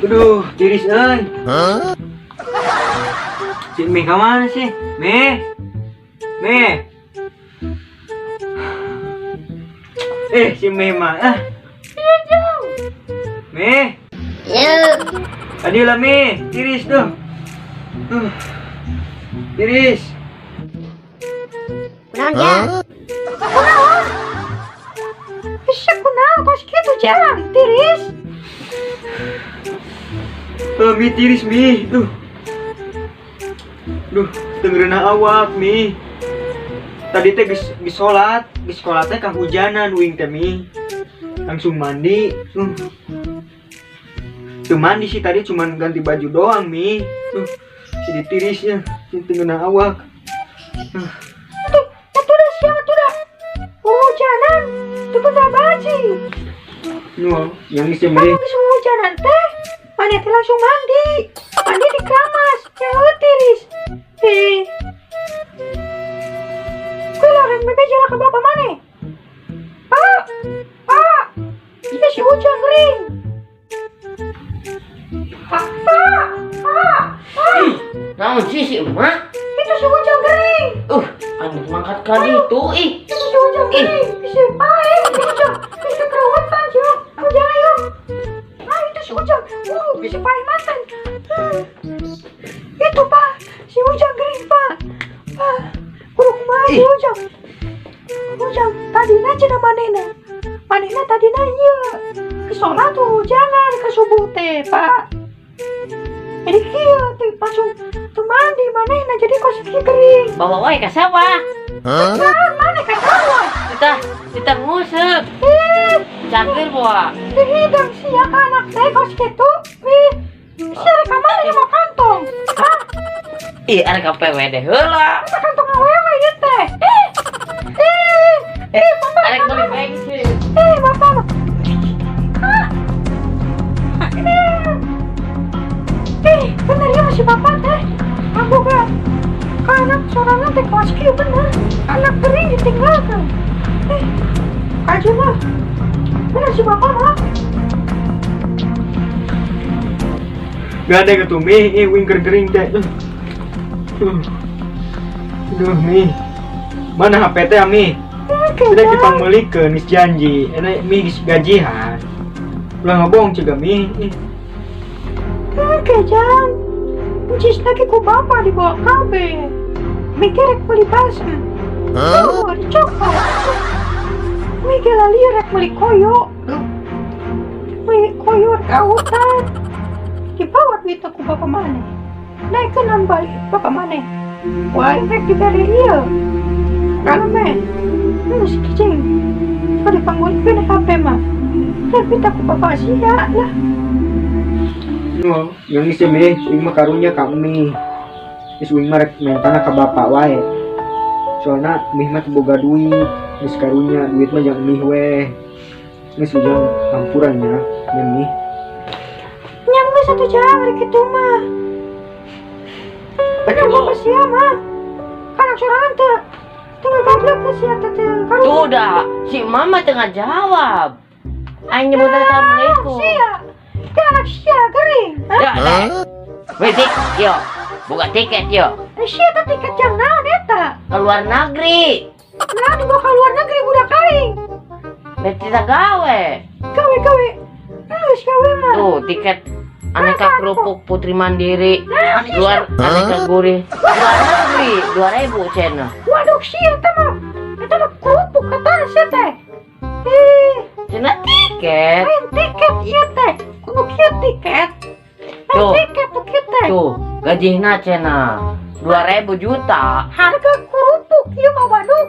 Aduh, tiris euy. Si Mi ka mana sih? Mi. Mi. Eh, si Mi mah. Ah. Mi. Ya. Tadi lah Mi, tiris tuh. Tiris. Kunaon ya? Kunaon? Bisa kunaon kos kitu, Jang? Tiris. Eh, Mi, tiris Mi. Duh. Duh, teu ngeunah awak Mi. Tadi teh geus geus salat, geus salat teh kahujanan uing teh, Mi. Langsung mandi. Teu mandi sih tadi, cuman ganti baju doang, Mi. Duh, jadi tirisnya, teu ngeunah awak. Atuh, atuh dah siang atuh dah. Hujanan, teu boga baju. Nu, yang geus Mi. Kalau geus hujanan teh, maneh teh langsung mandi. Mandi di keramas, ya tiris. Eh. Kula rek bebeja lah ke bapak maneh. Pak, Pak, iya si Ujang kering. Pak, Pak, Pak, Pak, Naon sih si emak? Itu si Ujang kering. Anu mangkat ka ditu ih. Itu si Ujang kering. Si pae, si Ujang, bisa kerawatan sih. Ujang, ayo. Ah, itu si Ujang. Bisa pae mantan. Itu, Pak, si Ujang kering, Pak. Pak, kudu kumaha si Ih. Ujang? Ujang, tadina cenah manehna. Manehna tadina ieu. Ke sholat tuh jangan ke subuh teh, Pak. Jadi kieu teh langsung tuh mandi manehna, jadi kos kieu kering. Bawa wae ka sawah. Nah, maneh ka sawah? Kita kita nguseup. Eh, Cangkir bawa. Dihidang sia ka anak teh kos kitu. Ih, sia rek ka mana mau kantong? Hah? Ih, ada ka PWD heula. Eta kantong awewe ieu teh. Eh, eh, eh, Bapak. Arek beli bensin. Eh, Bapak mah. Ah. Eh. Eh, bener ya masih Bapak teh. Aku ka anak sorangan teh kos kieu bener. Anak kering ditinggalkan. Eh, aja lah. Bener si Bapak mah. Gak ada gitu Mi, eh uing keur kering teh. Duh. Duh. Duh, Mi. Mana HP teh, Mi? Eh, Sudah kejam. Dipangmeulikeun geus janji. Enak Mi geus gajian. Ulah ngabong cegah Mi. Ih. Eh, kejam. Encis lagi ku Bapak dibawa kabeh. Mikir rek beli balsem. Oh, dicokot. Mikir lali rek beli koyo. Beli koyo rek autan. Dibawa duit ku bapak maneh. Naik ke balik bapak maneh. Wah, rek diberi iya. Kalem. Si kicing. Kau dipanggilkan HP mah. Tapi tak ku bapak sia lah. Nu, yang geus Mi, uing mah karunya ka Mi. Geus, uing mah rek mentana ka bapak wae. Soalna Mi mah teu boga duit. Geus karunya duit mah jang Mi we. Geus, Ujang hampuran ya, ya Mi. Nyang geus atuh, Jang, rek kitu mah. Bener bapak sia mah. Kanak sorangan teh. Teu ngagablek teh sia teh teh. Karunya. Tuh dah, si mama tengah jawab. Aing nyebut assalamualaikum. Sia. Ya anak sia gering. Hah? Ya, deh. Weh, tik, yo. Buka tiket, yo. Eh, sia teh tiket jang naon eta? Ke luar negeri. Nah, dibawa ke luar negeri budak aing? Beh, tidak gawe. Gawe gawe. Geus gawe mah. Tuh, tiket aneka kerupuk Putri Mandiri. Luar aneka gurih. Luar negeri 2000 cenah. Waduh, sia teh mah. Eta mah kerupuk kata sia teh. Eh, Cenah tiket. Lain tiket ieu teh. Kudu kieu tiket. Lain Tuh. tiket tuh kieu teh. Tuh, gajihna cenah 2000 juta. Harga kerupuk ieu mah, waduh.